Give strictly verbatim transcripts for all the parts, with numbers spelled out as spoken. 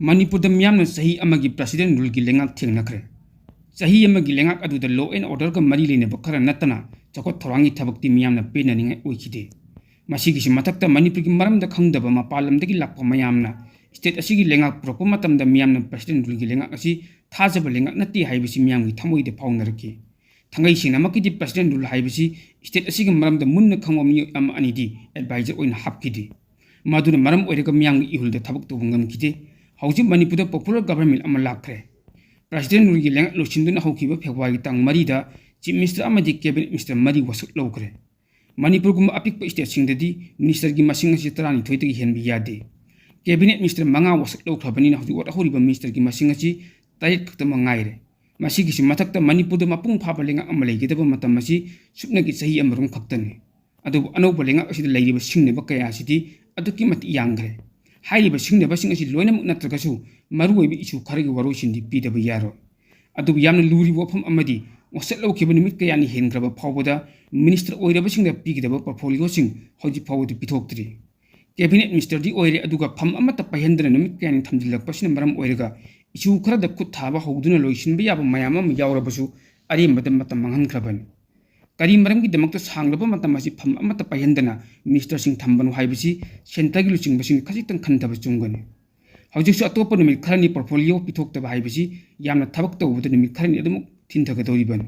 ꯃꯅꯤꯄꯨꯔꯗ ꯃꯤꯌꯥꯝꯅ ꯆꯍꯤ ꯑꯃꯒꯤ President Ruleꯒꯤ ꯂꯩꯉꯥꯛ ꯊꯦꯡꯅꯈ꯭ꯔꯦ꯫ ꯆꯍꯤ ꯑꯃꯒꯤ ꯂꯩꯉꯥꯛ ꯑꯗꯨꯗ law and orderꯒ ꯃꯔꯤ ꯂꯩꯅꯕ ꯈꯔ ꯅꯠꯇꯅ ꯆꯥꯎꯈꯠ ꯊꯧꯔꯥꯡꯒꯤ ꯊꯕꯛꯇꯤ ꯃꯤꯌꯥꯝꯅ ꯄꯦꯟꯅꯅꯤꯡꯉꯥꯏ ꯑꯣꯏꯈꯤꯗꯦ꯫ ꯃꯁꯤꯒꯤꯁꯨ ꯃꯊꯛꯇ ꯃꯅꯤꯄꯨꯔꯒꯤ ꯃꯔꯝꯗ ꯈꯪꯗꯕ ꯃꯄꯥꯟ ꯂꯝꯗꯒꯤ ꯂꯥꯛꯄ ꯃꯌꯥꯝꯅ state ꯑꯁꯤꯒꯤ ꯂꯩꯉꯥꯛ ꯄꯨꯔꯛꯄ ꯃꯇꯝꯗ ꯃꯤꯌꯥꯝꯅ President Ruleꯒꯤ ꯂꯩꯉꯥꯛ ꯑꯁꯤ ꯊꯥꯖꯕ ꯂꯩꯉꯥꯛ ꯅꯠꯇꯦ ꯍꯥꯏꯕꯁꯤ ꯃꯤꯌꯥꯝꯒꯤ ꯊꯃꯣꯏꯗ ꯐꯥꯎꯅꯔꯛꯈꯤ꯫ ꯊꯥꯡꯒꯩ ꯁꯦꯡꯅꯃꯛꯀꯤꯗꯤ President Rule ꯍꯥꯏꯕꯁꯤ state ꯑꯁꯤꯒꯤ ꯃꯔꯝꯗ ꯃꯨꯟꯅ ꯈꯪꯕ ꯃꯤꯑꯣꯏ ꯑꯃ ꯑꯅꯤꯗꯤ advisor ꯑꯣꯏꯅ ꯍꯥꯞꯈꯤꯗꯦ꯫ ꯃꯗꯨꯅ ꯃꯔꯝ ꯑꯣꯏꯔꯒ ꯃꯤꯌꯥꯝꯒꯤ ꯏꯍꯨꯜꯗ ꯊꯕꯛ ꯇꯧꯕ ꯉꯝꯈꯤꯗꯦ꯫ ꯍꯧꯖꯤꯛ ꯃꯅꯤꯄꯨꯔꯗ popular government ꯑꯃ ꯂꯥꯛꯈ꯭ꯔꯦ꯫ President Ruleꯒꯤ ꯂꯩꯉꯥꯛ ꯂꯣꯏꯁꯤꯟꯗꯨꯅ ꯍꯧꯈꯤꯕ Februaryꯒꯤ ꯇꯥꯡ ꯃꯔꯤꯗ Chief Minister ꯑꯃꯗꯤ Cabinet Minister ꯃꯔꯤ ꯋꯥꯁꯛ ꯂꯧꯈ꯭ꯔꯦ꯫ ꯃꯅꯤꯄꯨꯔꯒꯨꯝꯕ ꯑꯄꯤꯛꯄ stateꯁꯤꯡꯗꯗꯤ ministerꯒꯤ ꯃꯁꯤꯡ ꯑꯁꯤ ꯇꯔꯥꯅꯤꯊꯣꯏꯗꯒꯤ ꯍꯦꯟꯕ ꯌꯥꯗꯦ꯫ Cabinet Minister ꯃꯉꯥ ꯋꯥꯁꯛ ꯂꯧꯈ꯭ꯔꯕꯅꯤꯅ ꯍꯧꯖꯤꯛ ꯋꯥꯠꯍꯧꯔꯤꯕ ministerꯒꯤ ꯃꯁꯤꯡ ꯑꯁꯤ ꯇꯔꯦꯠ ꯈꯛꯇꯃꯛ ꯉꯥꯏꯔꯦ꯫ ꯃꯁꯤꯒꯤꯁꯨ ꯃꯊꯛꯇ ꯃꯅꯤꯄꯨꯔꯗ ꯃꯄꯨꯡ ꯐꯥꯕ ꯂꯩꯉꯥꯛ ꯑꯃ ꯂꯩꯒꯗꯕ ꯃꯇꯝ ꯑꯁꯤ ꯁꯨꯞꯅꯒꯤ ꯆꯍꯤ ꯑꯃꯔꯣꯝ ꯈꯛꯇꯅꯤ꯫ ꯑꯗꯨꯕꯨ ꯑꯅꯧꯕ ꯂꯩꯉꯥꯛ ꯑꯁꯤꯗ ꯂꯩꯔꯤꯕ ꯁꯤꯡꯅꯕ ꯀꯌꯥ ꯑꯁꯤꯗꯤ ꯑꯗꯨꯛꯀꯤ ꯃꯇꯤꯛ ꯌꯥꯝꯈ꯭ꯔꯦ꯫ ꯍꯥꯏꯔꯤꯕ ꯁꯤꯡꯅꯕꯁꯤꯡ ꯑꯁꯤ ꯂꯣꯏꯅꯃꯛ ꯅꯠꯇ꯭ꯔꯒꯁꯨ ꯃꯔꯨꯑꯣꯏꯕ issue ꯈꯔꯒꯤ ꯋꯥꯔꯣꯏꯁꯤꯟꯗꯤ ꯄꯤꯗꯕ ꯌꯥꯔꯣꯏ꯫ ꯑꯗꯨꯕꯨ ꯌꯥꯝꯅ ꯂꯨꯔꯤꯕ ꯋꯥꯐꯝ ꯑꯃꯗꯤ ꯋꯥꯁꯛ ꯂꯧꯈꯤꯕ ꯅꯨꯃꯤꯠ ꯀꯌꯥꯅꯤ ꯍꯦꯟꯈ꯭ꯔꯕ ꯐꯥꯎꯕꯗ minister ꯑꯣꯏꯔꯕꯁꯤꯡꯗ ꯄꯤꯒꯗꯕ portfolioꯁꯤꯡ ꯍꯧꯖꯤꯛ ꯐꯥꯎꯕꯗ ꯄꯤꯊꯣꯛꯇ꯭ꯔꯤ꯫ Cabinet ministerꯗꯤ ꯑꯣꯏꯔꯦ, ꯑꯗꯨꯒ ꯐꯝ ꯑꯃꯠꯇ ꯄꯥꯏꯍꯟꯗꯅ ꯅꯨꯃꯤꯠ ꯀꯌꯥꯅꯤ ꯊꯝꯖꯤꯜꯂꯛꯄꯁꯤꯅ ꯃꯔꯝ ꯑꯣꯏꯔꯒ issue ꯈꯔꯗ ꯈꯨꯠ ꯊꯥꯕ ꯍꯧꯗꯨꯅ ꯂꯣꯏꯁꯤꯟꯕ ꯌꯥꯕ ꯃꯌꯥꯝ ꯑꯃ ꯌꯥꯎꯔꯕꯁꯨ ꯑꯔꯦꯝꯕꯗ ꯃꯇꯝ ꯃꯥꯡꯍꯟꯈ꯭ꯔꯕꯅꯤ꯫ ꯀꯔꯤ ꯃꯔꯝꯒꯤꯗꯃꯛꯇ ꯁꯥꯡꯂꯕ ꯃꯇꯝ ꯑꯁꯤ ꯐꯝ ꯑꯃꯠꯇ ꯄꯥꯏꯍꯟꯗꯅ ministerꯁꯤꯡ ꯊꯝꯕꯅꯣ ꯍꯥꯏꯕꯁꯤ centreꯒꯤ ꯂꯨꯆꯤꯡꯕꯁꯤꯡꯅ ꯈꯖꯤꯛꯇꯪ ꯈꯟꯊꯕ ꯆꯨꯝꯒꯅꯤ꯫ ꯍꯧꯖꯤꯛꯁꯨ ꯑꯇꯣꯞꯄ ꯅꯨꯃꯤꯠ ꯈꯔꯅꯤ portfolio ꯄꯤꯊꯣꯛꯇꯕ ꯍꯥꯏꯕꯁꯤ ꯌꯥꯝꯅ ꯊꯕꯛ ꯇꯧꯕꯗ ꯅꯨꯃꯤꯠ ꯈꯔꯅꯤ ꯑꯗꯨꯃꯛ ꯊꯤꯟꯊꯒꯗꯧꯔꯤꯕꯅꯤ꯫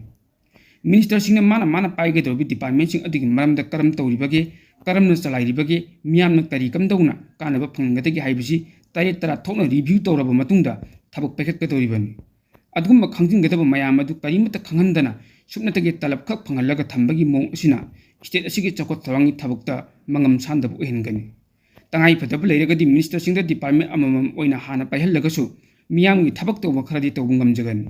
Ministerꯁꯤꯡꯅ ꯃꯥꯅ ꯃꯥꯅ ꯄꯥꯏꯒꯗꯧꯔꯤꯕ departmentꯁꯤꯡ ꯑꯗꯨꯒꯤ ꯃꯔꯝꯗ ꯀꯔꯝ ꯇꯧꯔꯤꯕꯒꯦ, ꯀꯔꯝꯅ ꯆꯂꯥꯏꯔꯤꯕꯒꯦ, ꯃꯤꯌꯥꯝꯅ ꯀꯔꯤ ꯀꯝꯗꯧꯅ ꯀꯥꯟꯅꯕ ꯐꯪꯍꯟꯒꯗꯒꯦ ꯍꯥꯏꯕꯁꯤ ꯇꯔꯦꯠ ꯇꯔꯥ ꯊꯣꯛꯅ review ꯇꯧꯔꯕ ꯃꯇꯨꯡꯗ ꯊꯕꯛ ꯄꯥꯏꯈꯠꯀꯗꯧꯔꯤꯕꯅꯤ꯫ ꯑꯗꯨꯒꯨꯝꯕ ꯈꯪꯖꯤꯟꯒꯗꯕ ꯃꯌꯥꯝ ꯑꯗꯨ ꯀꯔꯤꯃꯠꯇ ꯈꯪꯍꯟꯗꯅ ꯁꯨꯞꯅꯇꯒꯤ ꯇꯂꯕ ꯈꯛ ꯐꯪꯍꯜꯂꯒ ꯊꯝꯕꯒꯤ ꯃꯑꯣꯡ ꯑꯁꯤꯅ state ꯑꯁꯤꯒꯤ ꯆꯥꯎꯈꯠ ꯊꯧꯔꯥꯡꯒꯤ ꯊꯕꯛꯇ ꯃꯉꯝ ꯁꯥꯟꯗꯕ ꯑꯣꯏꯍꯟꯒꯅꯤ꯫ ꯇꯉꯥꯏ ꯐꯗꯕ ꯂꯩꯔꯒꯗꯤ ministerꯁꯤꯡꯗ department ꯑꯃꯃꯝ ꯑꯣꯏꯅ ꯍꯥꯟꯅ ꯄꯥꯏꯍꯜꯂꯒꯁꯨ ꯃꯤꯌꯥꯝꯒꯤ ꯊꯕꯛ ꯇꯧꯕ ꯈꯔꯗꯤ ꯇꯧꯕ ꯉꯝꯖꯒꯅꯤ꯫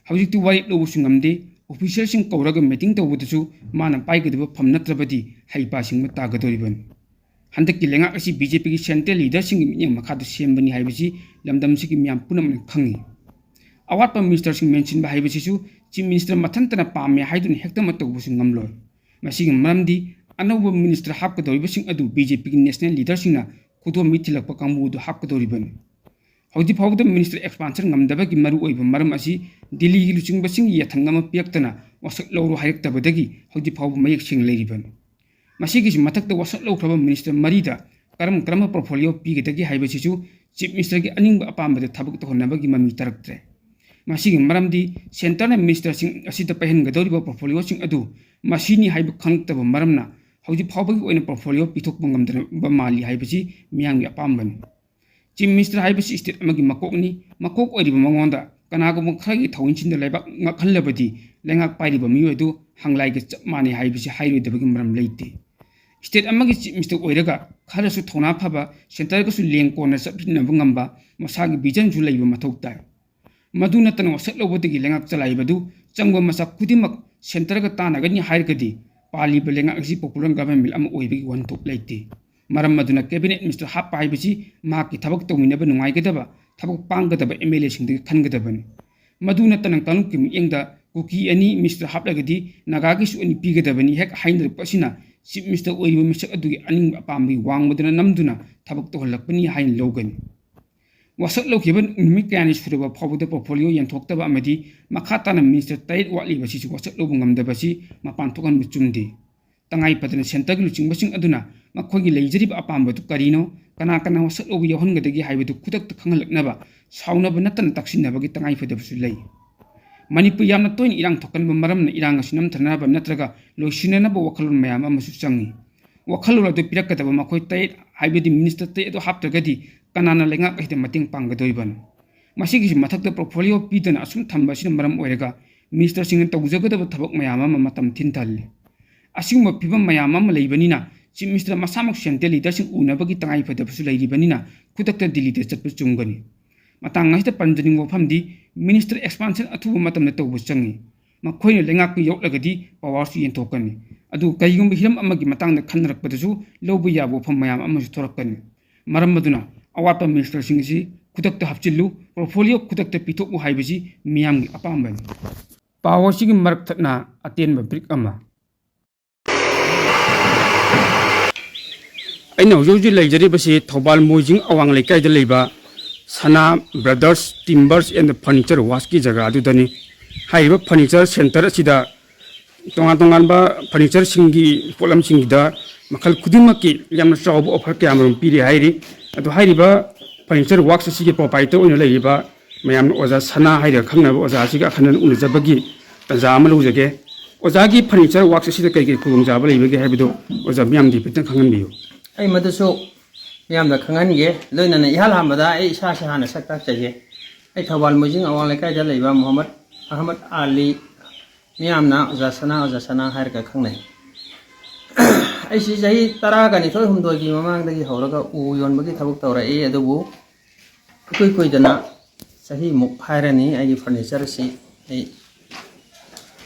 ꯍꯧꯖꯤꯛꯇꯤ ꯋꯥꯔꯦꯞ ꯂꯧꯕꯁꯨ ꯉꯝꯗꯦ, officerꯁꯤꯡ ꯀꯧꯔꯒ meeting ꯇꯧꯕꯗꯁꯨ ꯃꯥꯅ ꯄꯥꯏꯒꯗꯕ ꯐꯝ ꯅꯠꯇ꯭ꯔꯕꯗꯤ ꯍꯩꯄꯥ ꯁꯤꯡꯕ ꯇꯥꯒꯗꯧꯔꯤꯕꯅꯤ꯫ ꯍꯟꯗꯛꯀꯤ ꯂꯩꯉꯥꯛ ꯑꯁꯤ BJPꯒꯤ central leaderꯁꯤꯡꯒꯤ ꯃꯤꯠꯌꯦꯡ ꯃꯈꯥꯗ ꯁꯦꯝꯕꯅꯤ ꯍꯥꯏꯕꯁꯤ ꯂꯝꯗꯝꯁꯤꯒꯤ ꯃꯤꯌꯥꯝ ꯄꯨꯝꯅꯃꯛꯅ ꯈꯪꯏ꯫ ꯑꯋꯥꯠꯄ ministerꯁꯤꯡ ꯃꯦꯟꯁꯤꯟꯕ ꯍꯥꯏꯕꯁꯤꯁꯨ Chief Minister ꯃꯊꯟꯇꯅ ꯄꯥꯝꯃꯦ ꯍꯥꯏꯗꯨꯅ ꯍꯦꯛꯇꯃꯛ ꯇꯧꯕꯁꯨ ꯉꯝꯂꯣꯏ꯫ ꯃꯁꯤꯒꯤ ꯃꯔꯝꯗꯤ ꯑꯅꯧꯕ minister ꯍꯥꯞꯀꯗꯧꯔꯤꯕꯁꯤꯡ ꯑꯗꯨ BJPꯒꯤ national leaderꯁꯤꯡꯅ ꯈꯨꯗꯣꯝꯕꯤ ꯊꯤꯜꯂꯛꯄ ꯀꯥꯡꯕꯨ ꯑꯗꯨ ꯍꯥꯞꯀꯗꯧꯔꯤꯕꯅꯤ꯫ ꯍꯧꯖꯤꯛ ꯐꯥꯎꯕꯗ ꯃꯤꯅꯤꯁꯇꯔ ꯑꯦꯛꯁꯄꯥꯟꯁꯟ ꯉꯝꯗꯕꯒꯤ ꯃꯔꯨꯑꯣꯏꯕ ꯃꯔꯝ ꯑꯁꯤ ꯗꯤꯜꯂꯤꯒꯤ ꯂꯨꯆꯤꯡꯕꯁꯤꯡꯒꯤ ꯌꯥꯊꯪ ꯑꯃ ꯄꯤꯔꯛꯇꯅ ꯋꯥꯁꯛ ꯂꯧꯔꯣ ꯍꯥꯏꯔꯛꯇꯕꯗꯒꯤ ꯍꯧꯖꯤꯛ ꯐꯥꯎꯕ ꯃꯌꯦꯛ ꯁꯦꯡꯅ ꯂꯩꯔꯤꯕꯅꯤ꯫ ꯃꯁꯤꯒꯤꯁꯨ ꯃꯊꯛꯇ ꯋꯥꯁꯛ ꯂꯧꯈ꯭ꯔꯕ ꯃꯤꯅꯤꯁꯇꯔ ꯃꯔꯤꯗ ꯀꯔꯝ ꯀꯔꯝꯕ ꯄꯣꯔꯠꯐꯣꯂꯤꯑꯣ ꯄꯤꯒꯗꯒꯦ ꯍꯥꯏꯕꯁꯤꯁꯨ ꯆꯤꯐ ꯃꯤꯅꯤꯁꯇꯔꯒꯤ ꯑꯅꯤꯡꯕ ꯑꯄꯥꯝꯕꯗ ꯊꯕꯛ ꯇꯧꯍꯟꯅꯕꯒꯤ ꯃꯃꯤ ꯇꯥꯔꯛꯇ꯭ꯔꯦ꯫ ꯃꯁꯤꯒꯤ ꯃꯔꯝꯗꯤ ꯁꯦꯟꯇꯔꯅ ꯃꯤꯅꯤꯁꯇꯔꯁꯤꯡ ꯑꯁꯤꯗ ꯄꯥꯏꯍꯟꯒꯗꯧꯔꯤꯕ ꯄꯣꯔꯠꯐꯣꯂꯤꯑꯣꯁꯤꯡ ꯑꯗꯨ ꯃꯁꯤꯅꯤ ꯍꯥꯏꯕ ꯈꯪꯂꯛꯇꯕ ꯃꯔꯝꯅ ꯍꯧꯖꯤꯛ ꯐꯥꯎꯕꯒꯤ ꯑꯣꯏꯅ ꯄꯣꯔꯠꯐꯣꯂꯤꯑꯣ ꯄꯤꯊꯣꯛꯄ ꯉꯝꯗꯅꯕ ꯃꯥꯜꯂꯤ ꯍꯥꯏꯕꯁꯤ ꯃꯤꯌꯥꯝꯒꯤ ꯑꯄꯥꯝꯕꯅꯤ꯫ ꯆꯤꯐ ꯃꯤꯅꯤꯁꯇꯔ ꯍꯥꯏꯕꯁꯤ ꯁ꯭ꯇꯦꯠ ꯑꯃꯒꯤ ꯃꯀꯣꯛꯅꯤ꯫ ꯃꯀꯣꯛ ꯑꯣꯏꯔꯤꯕ ꯃꯉꯣꯟꯗ ꯀꯅꯥꯒꯨꯝꯕ ꯈꯔꯒꯤ ꯊꯧꯑꯣꯏꯟꯁꯤꯟꯗ ꯂꯩꯕꯥꯛ ꯉꯥꯛꯍꯜꯂꯕꯗꯤ ꯂꯩꯉꯥꯛ ꯄꯥꯏꯔꯤꯕ ꯃꯤꯑꯣꯏ ꯑꯗꯨ ꯍꯪꯂꯥꯏꯒ ꯆꯞ ꯃꯥꯟꯅꯩ ꯍꯥꯏꯕꯁꯤ ꯍꯥꯏꯔꯣꯏꯗꯕꯒꯤ ꯃꯔꯝ ꯂꯩꯇꯦ꯫ ꯁ꯭ꯇꯦꯠ ꯑꯃꯒꯤ ꯆꯤꯐ ꯃꯤꯅꯤꯁꯇꯔ ꯑꯣꯏꯔꯒ ꯈꯔꯁꯨ ꯊꯧꯅꯥ ꯐꯕ, ꯁꯦꯟꯇꯔꯒꯁꯨ ꯂꯦꯡ ꯀꯣꯟꯅ ꯆꯠꯃꯤꯟꯅꯕ ꯉꯝꯕ ꯃꯁꯥꯒꯤ ꯚꯤꯖꯟꯁꯨ ꯂꯩꯕ ꯃꯊꯧ ꯇꯥꯏ꯫ ꯃꯗꯨ ꯅꯠꯇꯅ ꯋꯥꯁꯛ ꯂꯧꯕꯗꯒꯤ ꯂꯩꯉꯥꯛ ꯆꯂꯥꯏꯕꯗꯨ ꯆꯪꯕ ꯃꯆꯥꯛ ꯈꯨꯗꯤꯡꯃꯛ ꯁꯦꯟꯇꯔꯒ ꯇꯥꯟꯅꯒꯅꯤ ꯍꯥꯏꯔꯒꯗꯤ ꯄꯥꯜꯂꯤꯕ ꯂꯩꯉꯥꯛ ꯑꯁꯤ ꯄꯣꯄꯨꯂꯔ ꯒꯚꯔꯟꯃꯦꯟ ꯑꯃ ꯑꯣꯏꯕꯒꯤ ꯋꯥꯍꯟꯊꯣꯛ ꯂꯩꯇꯦ꯫ ꯃꯔꯝ ꯑꯗꯨꯅ ꯀꯦꯕꯤꯅꯦꯠ ꯃꯤꯅꯤꯁꯇꯔ ꯍꯥꯞꯄ ꯍꯥꯏꯕꯁꯤ ꯃꯍꯥꯛꯀꯤ ꯊꯕꯛ ꯇꯧꯃꯤꯟꯅꯕ ꯅꯨꯡꯉꯥꯏꯒꯗꯕ, ꯊꯕꯛ ꯄꯥꯡꯒꯗꯕ ꯑꯦꯝ ꯑꯦꯜ ꯑꯦꯁꯤꯡꯗꯒꯤ ꯈꯟꯒꯗꯕꯅꯤ꯫ ꯃꯗꯨ ꯅꯠꯇꯅ ꯀꯥꯡꯂꯨꯞꯀꯤ ꯃꯤꯠꯌꯦꯡꯗ ꯀꯨꯀꯤ ꯑꯅꯤ ꯃꯤꯅꯤꯁꯇꯔ ꯍꯥꯞꯂꯒꯗꯤ ꯅꯥꯒꯥꯒꯤꯁꯨ ꯑꯅꯤ ꯄꯤꯒꯗꯕꯅꯤ ꯍꯦꯛ ꯍꯥꯏꯅꯔꯛꯄ ꯑꯁꯤꯅ ꯆꯤꯐ ꯃꯤꯅꯤꯁꯇꯔ ꯑꯣꯏꯔꯤꯕ ꯃꯤꯁꯛ ꯑꯗꯨꯒꯤ ꯑꯅꯤꯡꯕ ꯑꯄꯥꯝꯕꯒꯤ ꯋꯥꯡꯃꯗꯨꯅ ꯅꯝꯗꯨꯅ ꯊꯕꯛ ꯇꯧꯍꯜꯂꯛꯄꯅꯤ ꯍꯥꯏꯅ ꯂꯧꯒꯅꯤ꯫ ꯋꯥꯁꯛ ꯂꯧꯈꯤꯕ ꯅꯨꯃꯤꯠ ꯀꯌꯥꯅꯤ ꯁꯨꯔꯕ ꯐꯥꯎꯕꯗ ꯄꯣꯔꯠꯐꯣꯂꯤꯑꯣ ꯌꯦꯟꯊꯣꯛꯇꯕ ꯑꯃꯗꯤ ꯃꯈꯥ ꯇꯥꯅ ꯃꯤꯅꯤꯁꯇꯔ ꯇꯔꯦꯠ ꯋꯥꯠꯂꯤꯕꯁꯤꯁꯨ ꯋꯥꯁꯛ ꯂꯧꯕ ꯉꯝꯗꯕꯁꯤ ꯃꯄꯥꯟ ꯊꯣꯛꯍꯟꯕ ꯆꯨꯝꯗꯦ꯫ ꯇꯉꯥꯏ ꯐꯗꯅ ꯁꯦꯟꯇꯔꯒꯤ ꯂꯨꯆꯤꯡꯕꯁꯤꯡ ꯑꯗꯨꯅ ꯃꯈꯣꯏꯒꯤ ꯂꯩꯖꯔꯤꯕ ꯑꯄꯥꯝꯕꯗꯨ ꯀꯔꯤꯅꯣ, ꯀꯅꯥ ꯀꯅꯥ ꯋꯥꯁꯛ ꯂꯧꯕ ꯌꯥꯎꯍꯟꯒꯗꯒꯦ ꯍꯥꯏꯕꯗꯨ ꯈꯨꯗꯛꯇ ꯈꯪꯍꯜꯂꯛꯅꯕ ꯁꯥꯎꯅꯕ ꯅꯠꯇꯅ ꯇꯛꯁꯤꯟꯅꯕꯒꯤ ꯇꯉꯥꯏ ꯐꯗꯕꯁꯨ ꯂꯩ꯫ ꯃꯅꯤꯄꯨꯔ ꯌꯥꯝꯅ ꯇꯣꯏꯅ ꯏꯔꯥꯡ ꯊꯣꯛꯀꯟꯕ ꯃꯔꯝꯅ ꯏꯔꯥꯡ ꯑꯁꯤ ꯅꯝꯊꯅꯕ ꯅꯠꯇ꯭ꯔꯒ ꯂꯣꯏꯁꯤꯟꯅꯅꯕ ꯋꯥꯈꯜꯂꯣꯟ ꯃꯌꯥꯝ ꯑꯃꯁꯨ ꯆꯪꯏ꯫ ꯋꯥꯈꯜꯂꯣꯟ ꯑꯗꯨ ꯄꯤꯔꯛꯀꯗꯕ ꯃꯈꯣꯏ ꯇꯔꯦꯠ, ꯍꯥꯏꯕꯗꯤ ꯃꯤꯅꯤꯁꯇꯔ ꯇꯔꯦꯠ ꯑꯗꯨ ꯍꯥꯞꯇ꯭ꯔꯒꯗꯤ ꯀꯅꯥꯅ ꯂꯩꯉꯥꯛ ꯑꯁꯤꯗ ꯃꯇꯦꯡ ꯄꯥꯡꯒꯗꯧꯔꯤꯕꯅꯣ? ꯃꯁꯤꯒꯤꯁꯨ ꯃꯊꯛꯇ ꯄꯣꯔꯠꯐꯣꯂꯤꯑꯣ ꯄꯤꯗꯅ ꯑꯁꯨꯝ ꯊꯝꯕ ꯑꯁꯤꯅ ꯃꯔꯝ ꯑꯣꯏꯔꯒ ꯃꯤꯅꯤꯁꯇꯔꯁꯤꯡꯅ ꯇꯧꯖꯒꯗꯕ ꯊꯕꯛ ꯃꯌꯥꯝ ꯑꯃ ꯃꯇꯝ ꯊꯤꯟꯊꯍꯜꯂꯤ꯫ ꯑꯁꯤꯒꯨꯝꯕ ꯐꯤꯕꯝ ꯃꯌꯥꯝ ꯑꯃ ꯂꯩꯕꯅꯤꯅ ꯆꯤꯐ ꯃꯤꯅꯤꯁꯇꯔ ꯃꯁꯥꯃꯛ ꯁꯦꯟꯇ꯭ꯔꯦꯜ ꯂꯤꯗꯔꯁꯤꯡ ꯎꯅꯕꯒꯤ ꯇꯉꯥꯏꯐꯗꯕꯁꯨ ꯂꯩꯔꯤꯕꯅꯤꯅ ꯈꯨꯗꯛꯇ ꯗꯤꯜꯂꯤꯗ ꯆꯠꯄ ꯆꯨꯝꯒꯅꯤ꯫ ꯃꯇꯥꯡ ꯑꯁꯤꯗ ꯄꯟꯖꯅꯤꯡꯕ ꯋꯥꯐꯝꯗꯤ ꯃꯤꯅꯤꯁꯇꯔ ꯑꯦꯛꯁꯄꯥꯟꯁꯟ ꯑꯊꯨꯕ ꯃꯇꯝꯗ ꯇꯧꯕ ꯆꯪꯏ꯫ ꯃꯈꯣꯏꯅ ꯂꯩꯉꯥꯛꯄꯨ ꯌꯧꯔꯛꯂꯒꯗꯤ ꯄꯋꯥꯔꯁꯨ ꯌꯦꯟꯊꯣꯛꯀꯅꯤ꯫ ꯑꯗꯨꯒ ꯀꯔꯤꯒꯨꯝꯕ ꯍꯤꯔꯝ ꯑꯃꯒꯤ ꯃꯇꯥꯡꯗ ꯈꯟꯅꯔꯛꯄꯗꯁꯨ ꯂꯧꯕ ꯌꯥꯕ ꯋꯥꯐꯝ ꯃꯌꯥꯝ ꯑꯃꯁꯨ ꯊꯣꯔꯛꯀꯅꯤ꯫ ꯃꯔꯝ ꯑꯗꯨꯅ ꯑꯋꯥꯠꯄ ꯃꯤꯅꯤꯁꯇꯔꯁꯤꯡ ꯑꯁꯤ ꯈꯨꯗꯛꯇ ꯍꯥꯞꯆꯤꯜꯂꯨ, ꯄꯣꯔꯠꯐꯣꯂꯤꯑꯣ ꯈꯨꯗꯛꯇ ꯄꯤꯊꯣꯛꯎ ꯍꯥꯏꯕꯁꯤ ꯃꯤꯌꯥꯝꯒꯤ ꯑꯄꯥꯝꯕꯅꯤ꯫ ꯄꯥꯎ ꯑꯁꯤꯒꯤ ꯃꯔꯛ ꯊꯠꯅ ꯑꯇꯦꯟꯕ ꯕ꯭ꯔꯤꯛ ꯑꯃ꯫ ꯑꯩꯅ ꯍꯧꯖꯤꯛ ꯍꯧꯖꯤꯛ ꯂꯩꯖꯔꯤꯕꯁꯤ ꯊꯧꯕꯥꯜ ꯃꯣꯏꯖꯤꯡ ꯑꯋꯥꯡ ꯂꯩꯀꯥꯏꯗ ꯂꯩꯕ ꯁꯅꯥ ꯕ꯭ꯔꯗꯔꯁ ꯇꯤꯝꯕꯔꯁ ꯑꯦꯟ ꯐꯔꯅꯤꯆꯔ ꯋꯥꯔꯛꯁꯀꯤ ꯖꯒꯥꯗꯨꯗꯅꯤ꯫ ꯍꯥꯏꯔꯤꯕ ꯐꯔꯅꯤꯆꯔ ꯁꯦꯟꯇꯔ ꯑꯁꯤꯗ ꯇꯣꯉꯥꯟ ꯇꯣꯉꯥꯟꯕ ꯐꯔꯅꯤꯆꯔꯁꯤꯡꯒꯤ ꯄꯣꯠꯂꯝꯁꯤꯡꯒꯤꯗ ꯃꯈꯜ ꯈꯨꯗꯤꯡꯃꯛꯀꯤ ꯌꯥꯝꯅ ꯆꯥꯎꯕ ꯑꯣꯐꯔ ꯀꯌꯥꯃꯔꯨꯝ ꯄꯤꯔꯤ ꯍꯥꯏꯔꯤ꯫ ꯑꯗꯣ ꯍꯥꯏꯔꯤꯕ ꯐꯔꯅꯤꯆꯔ ꯋꯥꯔꯛꯁ ꯑꯁꯤꯒꯤ ꯄ꯭ꯔꯣꯄꯥꯏꯇꯔ ꯑꯣꯏꯅ ꯂꯩꯔꯤꯕ ꯃꯌꯥꯝꯅ ꯑꯣꯖꯥ ꯁꯅꯥ ꯍꯥꯏꯔꯒ ꯈꯪꯅꯕ ꯑꯣꯖꯥ ꯑꯁꯤꯒ ꯑꯈꯟꯅꯅ ꯎꯅꯖꯕꯒꯤ ꯇꯥꯟꯖꯥ ꯑꯃ ꯂꯧꯖꯒꯦ꯫ ꯑꯣꯖꯥꯒꯤ ꯐꯔꯅꯤꯆꯔ ꯋꯥꯔꯛꯁ ꯑꯁꯤꯗ ꯀꯩ ꯀꯩ ꯈꯨꯗꯣꯡꯆꯥꯕ ꯂꯩꯕꯒꯦ ꯍꯥꯏꯕꯗꯨ ꯑꯣꯖꯥ ꯃꯤꯌꯥꯝꯗ ꯍꯥꯏꯐꯦꯠꯇꯪ ꯈꯪꯍꯟꯕꯤꯌꯨ꯫ ꯑꯩ ꯃꯗꯨꯁꯨ ꯃꯤꯌꯥꯝꯗ ꯈꯪꯍꯟꯒꯦ꯫ ꯂꯣꯏꯅꯅ ꯏꯍꯥꯟ ꯍꯥꯟꯕꯗ ꯑꯩ ꯏꯁꯥꯁꯦ ꯍꯥꯟꯅ ꯁꯛ ꯇꯥꯛꯆꯒꯦ꯫ ꯑꯩ ꯊꯧꯕꯥꯜ ꯃꯣꯏꯖꯤꯡ ꯑꯋꯥꯡ ꯂꯩꯀꯥꯏꯗ ꯂꯩꯕ ꯃꯨꯍꯝꯃꯗ ꯑꯍꯃꯗ ꯑꯂꯤ, ꯃꯤꯌꯥꯝꯅ ꯑꯣꯖꯥ ꯁꯅꯥ, ꯑꯣꯖꯥ ꯁꯅꯥ ꯍꯥꯏꯔꯒ ꯈꯪꯅꯩ꯫ ꯑꯩꯁꯤ ꯆꯍꯤ ꯇꯔꯥꯒ ꯅꯤꯊꯣꯏ ꯍꯨꯝꯗꯣꯏꯒꯤ ꯃꯃꯥꯡꯗꯒꯤ ꯍꯧꯔꯒ ꯎ ꯌꯣꯟꯕꯒꯤ ꯊꯕꯛ ꯇꯧꯔꯛꯏ, ꯑꯗꯨꯕꯨ ꯏꯀꯨꯏ ꯀꯨꯏꯗꯅ ꯆꯍꯤꯃꯨꯛ ꯍꯥꯏꯔꯅꯤ ꯑꯩꯒꯤ ꯐꯔꯅꯤꯆꯔꯁꯤ ꯑꯩ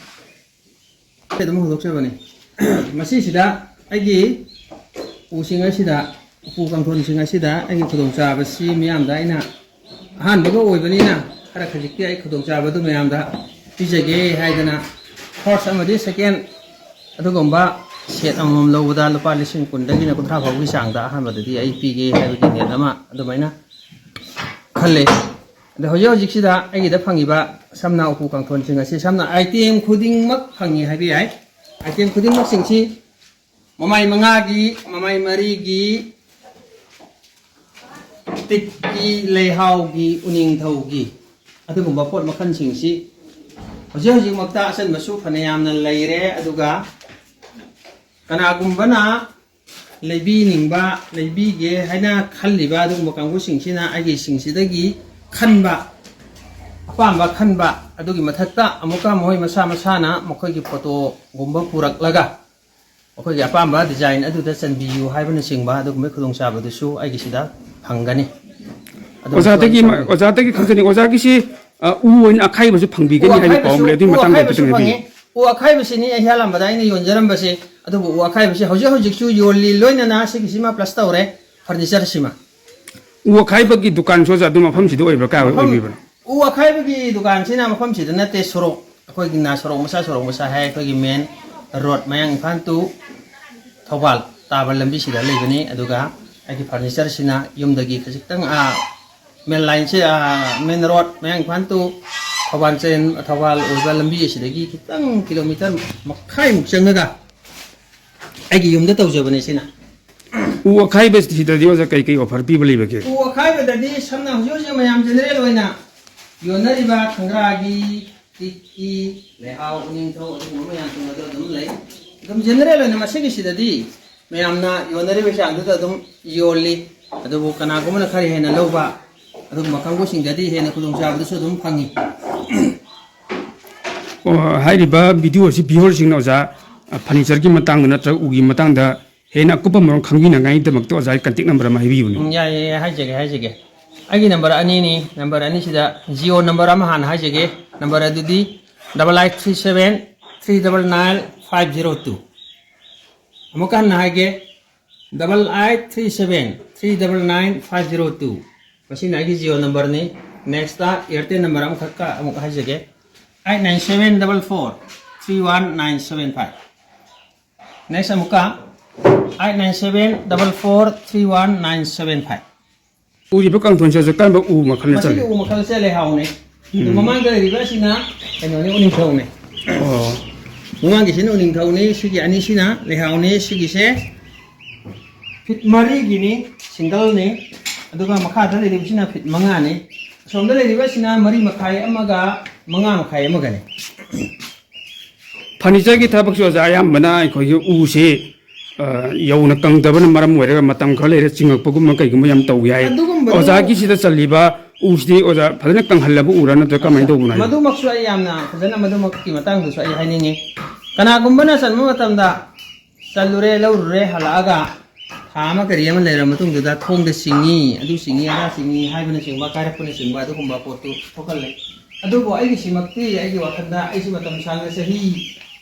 ꯑꯗꯨꯝ ꯍꯧꯗꯣꯛꯆꯕꯅꯤ꯫ ꯃꯁꯤꯁꯤꯗ ꯑꯩꯒꯤ ꯎꯁꯤꯡ ꯑꯁꯤꯗ, ꯎꯄꯨ ꯀꯥꯡꯊꯣꯟꯁꯤꯡ ꯑꯁꯤꯗ ꯑꯩꯒꯤ ꯈꯨꯗꯣꯡꯆꯥꯕꯁꯤ ꯃꯤꯌꯥꯝꯗ ꯑꯩꯅ ꯑꯍꯥꯟꯕꯒ ꯑꯣꯏꯕꯅꯤꯅ ꯈꯔ ꯈꯖꯤꯛꯇꯤ ꯑꯩ ꯈꯨꯗꯣꯡꯆꯥꯕꯗꯨ ꯃꯌꯥꯝꯗ ꯄꯤꯖꯒꯦ ꯍꯥꯏꯗꯅ ꯐꯥꯔꯁ ꯑꯃꯗꯤ ꯁꯦꯀꯦꯟ ꯑꯗꯨꯒꯨꯝꯕ ꯁꯦꯠ ꯑꯃꯃꯝ ꯂꯧꯕꯗ ꯂꯨꯄꯥ ꯂꯤꯁꯤꯡ ꯀꯨꯟꯗꯒꯤꯅ ꯀꯨꯟꯊ꯭ꯔꯥ ꯐꯥꯎꯕꯒꯤ ꯆꯥꯡꯗ ꯑꯍꯥꯟꯕꯗꯗꯤ ꯑꯩ ꯄꯤꯒꯦ ꯍꯥꯏꯕꯒꯤ ꯅꯦꯠ ꯑꯃ ꯑꯗꯨꯃꯥꯏꯅ ꯈꯜꯂꯦ꯫ ꯑꯗꯣ ꯍꯧꯖꯤꯛ ꯍꯧꯖꯤꯛꯁꯤꯗ ꯑꯩꯒꯤꯗ ꯐꯪꯉꯤꯕ ꯁꯝꯅ ꯎꯄꯨ ꯀꯥꯡꯊꯣꯟꯁꯤꯡ ꯑꯁꯤ ꯁꯝꯅ ꯑꯥꯏꯇꯦꯝ ꯈꯨꯗꯤꯡꯃꯛ ꯐꯪꯉꯤ ꯍꯥꯏꯕ ꯌꯥꯏ꯫ ꯑꯥꯏꯇꯦꯝ ꯈꯨꯗꯤꯡꯃꯛꯁꯤꯡꯁꯤ ꯃꯃꯥꯏ ꯃꯉꯥꯒꯤ, ꯃꯃꯥꯏ ꯃꯔꯤꯒꯤ, ꯇꯤꯛꯀꯤ, ꯂꯩꯍꯥꯎꯒꯤ, ꯎꯅꯤꯡꯊꯧꯒꯤ ꯑꯗꯨꯒꯨꯝꯕ ꯄꯣꯠ ꯃꯈꯜꯁꯤꯡꯁꯤ ꯍꯧꯖꯤꯛ ꯍꯧꯖꯤꯛꯃꯛꯇ ꯑꯆꯟꯕꯁꯨ ꯐꯅꯌꯥꯝꯅ ꯂꯩꯔꯦ꯫ ꯑꯗꯨꯒ ꯀꯅꯥꯒꯨꯝꯕꯅ ꯂꯩꯕꯤꯅꯤꯡꯕ, ꯂꯩꯕꯤꯒꯦ ꯍꯥꯏꯅ ꯈꯜꯂꯤꯕ ꯑꯗꯨꯒꯨꯝꯕ ꯀꯥꯡꯕꯨꯁꯤꯡꯁꯤꯅ ꯑꯩꯒꯤꯁꯤꯡꯁꯤꯗꯒꯤ ꯈꯟꯕ, ꯑꯄꯥꯝꯕ ꯈꯟꯕ, ꯑꯗꯨꯒꯤ ꯃꯊꯛꯇ ꯑꯃꯨꯛꯀ ꯃꯈꯣꯏ ꯃꯁꯥ ꯃꯁꯥꯅ ꯃꯈꯣꯏꯒꯤ ꯐꯣꯇꯣꯒꯨꯝꯕ ꯄꯨꯔꯛꯂꯒ ꯃꯈꯣꯏꯒꯤ ꯑꯄꯥꯝꯕ ꯗꯤꯖꯥꯏꯟ ꯑꯗꯨꯗ ꯆꯟꯕꯤꯌꯨ ꯍꯥꯏꯕꯅꯆꯤꯡꯕ ꯑꯗꯨꯒꯨꯝꯕꯒꯤ ꯈꯨꯗꯣꯡꯆꯥꯕꯗꯨꯁꯨ ꯑꯩꯒꯤꯁꯤꯗ ꯐꯪꯒꯅꯤ꯫ ꯑꯗꯨꯒ ꯑꯣꯖꯥꯗꯒꯤ ꯁꯣꯝ-, ꯑꯣꯖꯥꯗꯒꯤ ꯈꯪꯖꯅꯤꯡ, ꯑꯣꯖꯥꯒꯤꯁꯤ, ꯑ, ꯎ ꯑꯣꯏꯅ ꯑꯈꯥꯏꯕꯁꯨ ꯐꯪꯕꯤꯒꯅꯤ ꯎ ꯍꯥꯏꯕ ꯄꯥꯎ ꯑꯃ ꯂꯩ꯫ ꯑꯗꯨꯒꯤ ꯎ ꯃꯇꯥꯡꯗ ꯑꯈꯥꯏꯕꯁꯨ ꯍꯥꯏꯐꯦꯠꯇꯪ ꯍꯥꯏꯕꯤꯌꯨ꯫ ꯐꯪꯉꯤ꯫ ꯎ ꯑꯈꯥꯏꯕꯁꯤꯅꯤ ꯑꯩ ꯍꯤꯌꯥꯂꯝꯕꯗ ꯑꯩꯅ ꯌꯣꯟꯖꯔꯝꯕꯁꯦ꯫ ꯑꯗꯨꯕꯨ ꯎ ꯑꯈꯥꯏꯕꯁꯤ ꯍꯧꯖꯤꯛ ꯍꯧꯖꯤꯛꯁꯨ ꯌꯣꯜꯂꯤ, ꯂꯣꯏꯅꯅ ꯁꯤꯒꯤꯁꯤꯃ ꯄ꯭ꯂꯁ ꯇꯧꯔꯦ, ꯐꯔꯅꯤꯆꯔꯁꯤꯃ꯫ ꯎ ꯑꯈꯥꯏꯕꯒꯤ ꯗꯨꯀꯥꯟꯁꯨ ꯑꯣꯖꯥ ꯑꯗꯨ ꯃꯐꯝꯁꯤꯗ ꯑꯣꯏꯕ꯭ꯔꯥ? ꯀꯥꯏ ꯃꯐꯝ, ꯑꯣꯏꯕꯤꯕꯅꯣ? ꯎ ꯑꯈꯥꯏꯕꯒꯤ ꯗꯨꯀꯥꯟꯁꯤꯅ ꯃꯐꯝꯁꯤꯗ ꯅꯠꯇꯦ, ꯁꯣꯔꯣꯛ, ꯑꯩꯈꯣꯏꯒꯤꯅ ꯁꯣꯔꯣꯛ ꯃꯆꯥ, ꯁꯣꯔꯣꯛ ꯃꯆꯥ ꯍꯥꯏ, ꯑꯩꯈꯣꯏꯒꯤ ꯃꯦꯟ ꯔꯣꯗ, ꯃꯌꯥꯡ ꯏꯝꯐꯥꯜ to ꯊꯧꯕꯥꯜ ꯇꯥꯕ ꯂꯝꯕꯤꯁꯤꯗ ꯂꯩꯕꯅꯤ꯫ ꯑꯗꯨꯒ ꯑꯩꯒꯤ ꯐꯔꯅꯤꯆꯔꯁꯤꯅ ꯌꯨꯝꯗꯒꯤ ꯈꯖꯤꯛꯇꯪ, ꯑꯥ, main line ꯁꯦ, ꯑꯥ, main road, ꯃꯌꯥꯡ ꯏꯝꯐꯥꯜ to ꯊꯧꯕꯥꯜ ꯆꯦꯟ-, ꯊꯧꯕꯥꯜ ꯑꯣꯏꯕ ꯂꯝꯕꯤ ꯑꯁꯤꯗꯒꯤ ꯈꯤꯇꯪ kilometre ꯃꯈꯥꯏꯃꯨꯛ ꯆꯪꯉꯒ ꯑꯩꯒꯤ ꯌꯨꯝꯗ ꯇꯧꯖꯕꯅꯦ ꯁꯤꯅ꯫ ꯎ ꯑꯈꯥꯏꯕꯁꯤꯗꯗꯤ ꯑꯣꯖꯥ ꯀꯩ ꯀꯩ offer ꯄꯤꯕ ꯂꯩꯕꯒꯦ? ꯎ ꯑꯈꯥꯏꯕꯗꯗꯤ ꯁꯝꯅ ꯍꯧꯖꯤꯛ ꯍꯧꯖꯤꯛ ꯃꯌꯥꯝ general ꯑꯣꯏꯅ ꯌꯣꯟꯅꯔꯤꯕ ꯈꯪꯒ꯭ꯔꯥꯒꯤ, ꯇꯤꯛꯀꯤ, ꯂꯩꯍꯥꯎ, ꯎꯅꯤꯡꯊꯧ, ꯑꯗꯨꯒꯨꯝꯕ ꯃꯌꯥꯝꯁꯤꯡ ꯑꯗꯨ ꯑꯗꯨꯝ ꯂꯩ꯫ ꯑꯗꯨꯝ general ꯑꯣꯏꯅ ꯃꯁꯤꯒꯤꯁꯤꯗꯗꯤ ꯃꯌꯥꯝꯅ ꯌꯣꯟꯅꯔꯤꯕ ꯆꯥꯡꯗꯨꯗ ꯑꯗꯨꯝ ꯌꯣꯜꯂꯤ꯫ ꯑꯗꯨꯕꯨ ꯀꯅꯥꯒꯨꯝꯕꯅ ꯈꯔ ꯍꯦꯟꯅ ꯂꯧꯕ, ꯑꯗꯨꯒꯨꯝꯕ ꯀꯥꯡꯕꯨꯁꯤꯡꯗꯗꯤ ꯍꯦꯟꯅ ꯈꯨꯗꯣꯡꯆꯥꯕꯗꯨꯁꯨ ꯑꯗꯨꯝ ꯐꯪꯉꯤ꯫ ꯑꯣ, ꯍꯥꯏꯔꯤꯕ video ꯑꯁꯤ viewerꯁꯤꯡꯅ ꯑꯣꯖꯥ, ꯑ, furnitureꯒꯤ ꯃꯇꯥꯡꯗ ꯅꯠꯇ꯭ꯔꯒ ꯎꯒꯤ ꯃꯇꯥꯡꯗ ꯍꯦꯟꯅ ꯑꯀꯨꯞꯄ ꯃꯔꯣꯜ ꯈꯪꯕꯤꯅꯉꯥꯏꯒꯤꯗꯃꯛꯇ ꯑꯣꯖꯥꯒꯤ contact number ꯑꯃ ꯍꯥꯏꯕꯤꯌꯨꯅꯦ꯫ ꯎꯝ, ꯌꯥꯏꯌꯦ, ꯌꯥꯏꯌꯦ, ꯍꯥꯏꯖꯒꯦ, ꯍꯥꯏꯖꯒꯦ꯫ ꯑꯩꯒꯤ number ꯑꯅꯤꯅꯤ, number ꯑꯅꯤꯁꯤꯗ Jio number ꯑꯃ ꯍꯥꯟꯅ ꯍꯥꯏꯖꯒꯦ꯫ Number ꯑꯗꯨꯗꯤ double eight three seven three double nine five zero two꯫ ꯑꯃꯨꯛꯀ ꯍꯟꯅ ꯍꯥꯏꯒꯦ, double eight three seven three double nine five zero two꯫ ꯃꯁꯤꯅ ꯑꯩꯒꯤ Jio numberꯅꯤ꯫ Nextꯇ Airtel number ꯑꯃꯈꯛꯀ ꯑꯃꯨꯛ ꯍꯥꯏꯖꯒꯦ, eight nine seven double four three one nine seven five꯫ Next ꯑꯃꯨꯛꯀ, eight nine seven double four three one nine seven five꯫ ꯎꯔꯤꯕ ꯀꯥꯡꯊꯣꯟꯁꯦ ꯍꯧꯖꯤꯛ ꯀꯔꯝꯕ ꯎ ꯃꯈꯜꯅ ꯃꯁꯤꯒꯤ ꯆꯜꯂꯤ? ꯎ ꯃꯈꯜꯁꯦ ꯂꯩꯍꯥꯎꯅꯦ꯫ ꯑꯗꯨ ꯎꯝ꯫ ꯃꯃꯥꯡꯗ ꯂꯩꯔꯤꯕ ꯑꯁꯤꯅ ꯀꯩꯅꯣꯅꯦ, ꯎꯅꯤꯡꯊꯧꯅꯦ꯫ ꯑꯣ꯫ ꯃꯃꯥꯡꯒꯤꯁꯤꯅ ꯎꯅꯤꯡꯊꯧꯅꯤ, ꯁꯤꯒꯤ ꯑꯅꯤꯁꯤꯅ ꯂꯩꯍꯥꯎꯅꯤ꯫ ꯁꯤꯒꯤꯁꯦ feet ꯃꯔꯤꯒꯤꯅꯤ, singleꯅꯤ꯫ ꯑꯗꯨꯒ ꯃꯈꯥꯗ ꯂꯩꯔꯤꯕꯁꯤꯅ feet ꯃꯉꯥꯅꯤ꯫ ꯑꯁꯣꯝꯗ ꯂꯩꯔꯤꯕꯁꯤꯅ ꯃꯔꯤ ꯃꯈꯥꯏ ꯑꯃꯒ ꯃꯉꯥ ꯃꯈꯥꯏ ꯑꯃꯒꯅꯤ꯫ Furnitureꯒꯤ ꯊꯕꯛꯁꯦ ꯑꯣꯖꯥ ꯑꯌꯥꯝꯕꯅ ꯑꯩꯈꯣꯏꯒꯤ ꯎꯁꯤ, ꯑ, ꯌꯧꯅ ꯀꯪꯗꯕꯅ ꯃꯔꯝ ꯑꯣꯏꯔꯒ ꯃꯇꯝ ꯈꯔ ꯂꯩꯔ ꯆꯤꯡꯉꯛꯄꯒꯨꯝꯕ ꯀꯩꯒꯨꯝꯕ ꯌꯥꯝ ꯇꯧꯏ ꯍꯥꯏ꯫ ꯑꯗꯨꯒꯨꯝꯕꯗꯣ ꯑꯣꯖꯥꯒꯤꯁꯤꯗ ꯆꯜꯂꯤꯕ ꯎꯁꯤꯗꯤ ꯑꯣꯖꯥ ꯐꯖꯅ ꯀꯪꯍꯜꯂꯕ ꯎꯔꯥ ꯅꯠꯇ꯭ꯔꯒ ꯀꯃꯥꯏꯅ ꯇꯧꯕꯅꯣ ꯍꯥꯏ? ꯃꯗꯨꯃꯛꯁꯨ ꯑꯩ ꯌꯥꯝꯅ ꯐꯖꯅ ꯃꯗꯨꯃꯛꯀꯤ ꯃꯇꯥꯡꯗꯁꯨ ꯑꯩ ꯍꯥꯏꯅꯤꯡꯉꯤ꯫ ꯀꯅꯥꯒꯨꯝꯕꯅ ꯆꯟꯕ ꯃꯇꯝꯗ ꯆꯜꯂꯨꯔꯦ, ꯂꯧꯔꯨꯔꯦ, ꯍꯜꯂꯛꯑꯒ ꯊꯥ ꯑꯃ ꯀꯔꯤ ꯑꯃ ꯂꯩꯔꯕ ꯃꯇꯨꯡꯗꯨꯗ ꯊꯣꯡꯗ ꯆꯤꯡꯉꯤ, ꯑꯗꯨ ꯆꯤꯡꯉꯤ, ꯑꯗꯥ ꯆꯤꯡꯉꯤ ꯍꯥꯏꯕꯅꯆꯤꯡꯕ, ꯀꯥꯏꯔꯛꯄꯅꯆꯤꯡꯕ ꯑꯗꯨꯒꯨꯝꯕ ꯄꯣꯠꯇꯨ ꯊꯣꯛꯍꯜꯂꯦ꯫ ꯑꯗꯨꯕꯨ ꯑꯩꯒꯤꯁꯤꯃꯛꯇꯤ ꯑꯩꯒꯤ ꯋꯥꯈꯜꯗ ꯑꯩꯁꯨ ꯃꯇꯝ ꯁꯥꯡꯅ ꯆꯍꯤ